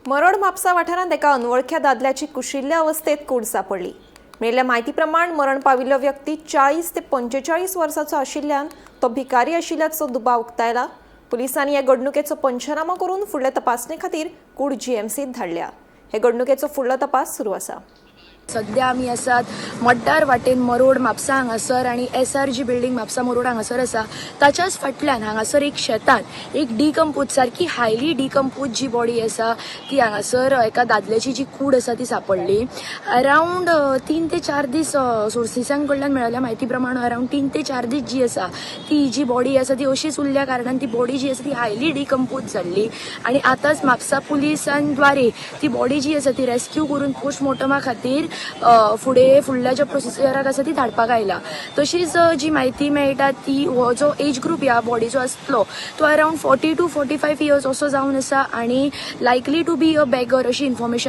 मरड म्हापसा वाठारांत एका अनवळख्या दादल्याची कुशिल्ल्या अवस्थेत कूड सापडली. मेळिल्ल्या म्हायती प्रमाण मरण पाविल्लो व्यक्ती 40 ते 45 वर्सांचो आशिल्ल्यान तो भिकारी आशिल्ल्याचो दुबाव उक्तायला. पुलिसांनी हे घडणुकेचो पंचनामो करून फुडले तपासणे खातीर कूड जीएमसीत धाडल्या. हे घडणुकेचो फुडलो तपास सुरू आसा. सध्या आमी आसात मड्डार वाटेन मरोड म्हापसा हांगासर आनी SRG building Mapusa Marod हांगासर आसा. ताच्याच फाटल्यान हांगासर एक शेतान एक डिकम्पोज, सारकी हायली डिकम्पोज जी बॉडी आसा ती हांगासर एका दादल्याची जी कूड आसा ती सापडली. अरावंड 3 ते 4 दीस, सोर्सिसां कडल्यान मेळिल्ल्या म्हायती प्रमाण अरावंड 3 ते 4 दीस जी आसा ती जी बॉडी आसा ती अशीच उरल्या कारणान ती बॉडी जी आसा ती हायली डिकम्पोज जाल्ली आनी आतांच म्हापसा पुलिसांद्वारे ती बॉडी जी आसा ती रेस्क्यू करून पोस्टमॉर्टमा खातीर फुडें फुडल्या ज्या प्रोसिजराक आसा ती धाडपाक आयला. तशीच जी म्हायती मेळटा ती हो जो एज ग्रूप ह्या बॉडीचो आसतलो तो around 40 to 45 years असो जावन आसा आनी likely to be a beggar अशी इन्फॉर्मेशन.